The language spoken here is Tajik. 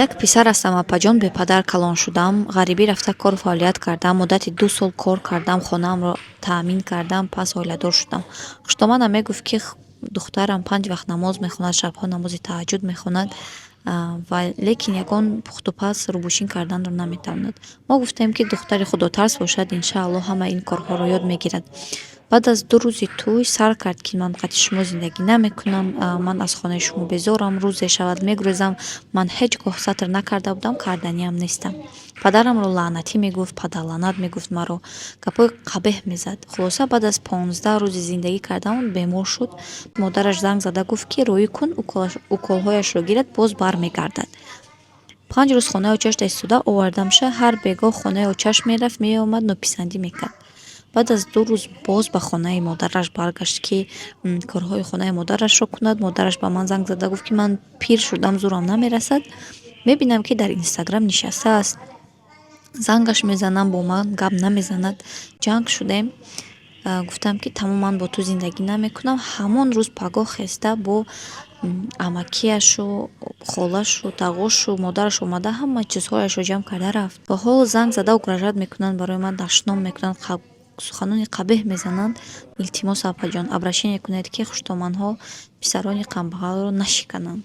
Як писар ҳастам, апаҷон, бепадар калон шудам. Ғарибӣ рафта кору фаъолият кардам. Муддати 2 сол кор кардам, хонаамро таъмин кардам, пас оиладор шудам. Хуштомадам мегуфт, ки духтарам панҷ вақт намоз мехонад, шабҳо намози таҳаҷҷуд мехонад, ва лекин ягон пухтупаз, рӯбӯшин карданро наметавонад. Мо гуфтем, ки духтари худотарс бошад, иншааллоҳ, ҳама ин корҳоро ёд мегирад. Баъд аз 2 рӯзи тӯй сар кард, ки ман қати шумо зиндагӣ намекунам, ман аз хонаи шумо безорам, рӯзе шавад, мегурезам, ман ҳеҷ гоҳ сатр накарда будам, карданиам нестам. Падарамро лаънатӣ мегуфт, падарлаънат мегуфт маро, гапҳои қабеҳ мезад. Хулоса, баъд аз 15 рӯзи зиндагӣ кардан бемор шуд. Модараш занг зада гуфт, ки роҳӣ кун, уколҳояшро гирад, боз бармегардад. 5 рӯз хонаи очашда истода овардамша. Ҳар бегоҳ хонаи очаш мерафт, меомад, нописандӣ мекард. Баъд аз 2 рӯз боз ба хонаи модараш баргашт, ки корҳои хонаи модарашро кунад. Модараш ба ман занг зада гуфт, ки ман пир шудам, зӯрам намерасад. Мебинам, ки дар Инстаграм нишастааст. Зангаш мезанам, бо ман гап намезанад. Ҷанг шудем. Гуфтам, ки тамом, ман бо ту зиндагӣ намекунам. Ҳамон рӯз пагоҳ хеста бо амакияшу, холашу, тағошу, модараш омада, ҳама чизҳояшро ҷамъ карда рафт. То ҳол занг зада угрожать мекунанд барои ман, дашном мекунанд, суханони қабеҳ мезананд. Илтимос, апаҷон, обращение кунед, ки хуштоманҳо писарони камбағалро нашикананд.